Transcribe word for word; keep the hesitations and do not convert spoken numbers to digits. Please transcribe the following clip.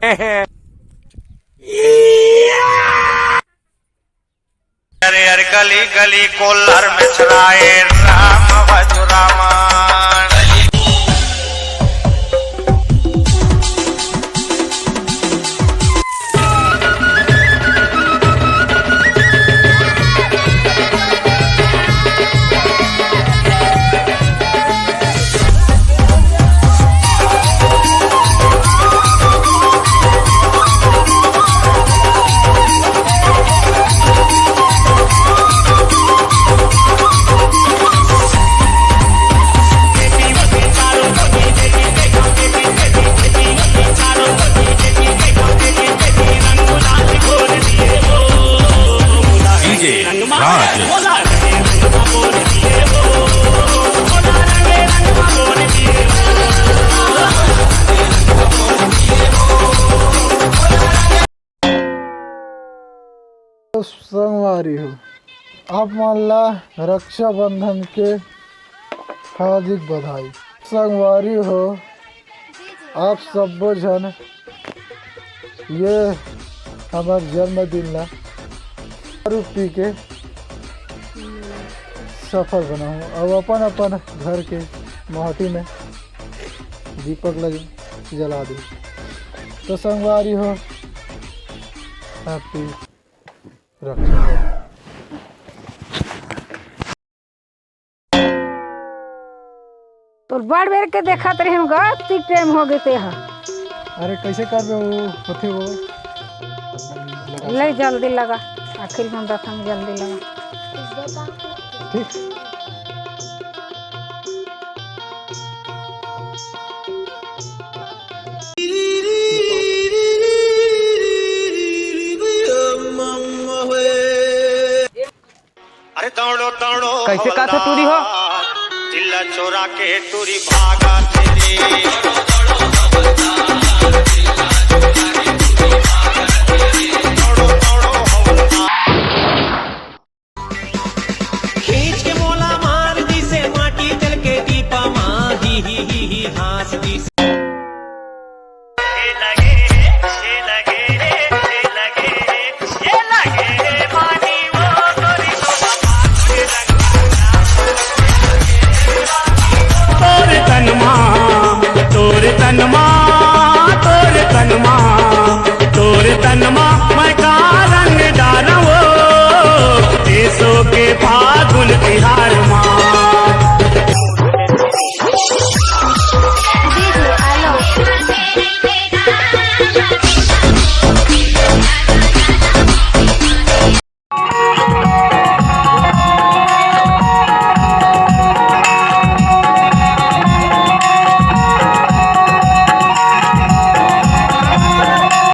अरे यार, गली गली कोल्हर में छराए राम भजो रामा। डीजे राज। तो संगवारी हो, आप मन ला रक्षाबंधन के हार्दिक बधाई। संगवारी हो, आप सब्बो झन ये हमर जन्मदिन ला दारू पी के सफल बनाहूँ, अउ अपन अपन घर के महती में दीपक ला जला दे। तो संगवारी हो, हैप्पी रक्षा। तोर बड़ बेर के देखत रहे हम गा, ती टाइम हो गए ते हा। अरे कैसे करबे वो होथे वो। ले जल्दी लगा, आखिर हम रखम जल्दी लगा। ठीक। अरे दौड़ो दौड़ो कैसे हवलदार, काथा टूरी हो? चिल्ला चोरा के टूरी भागा तेरी।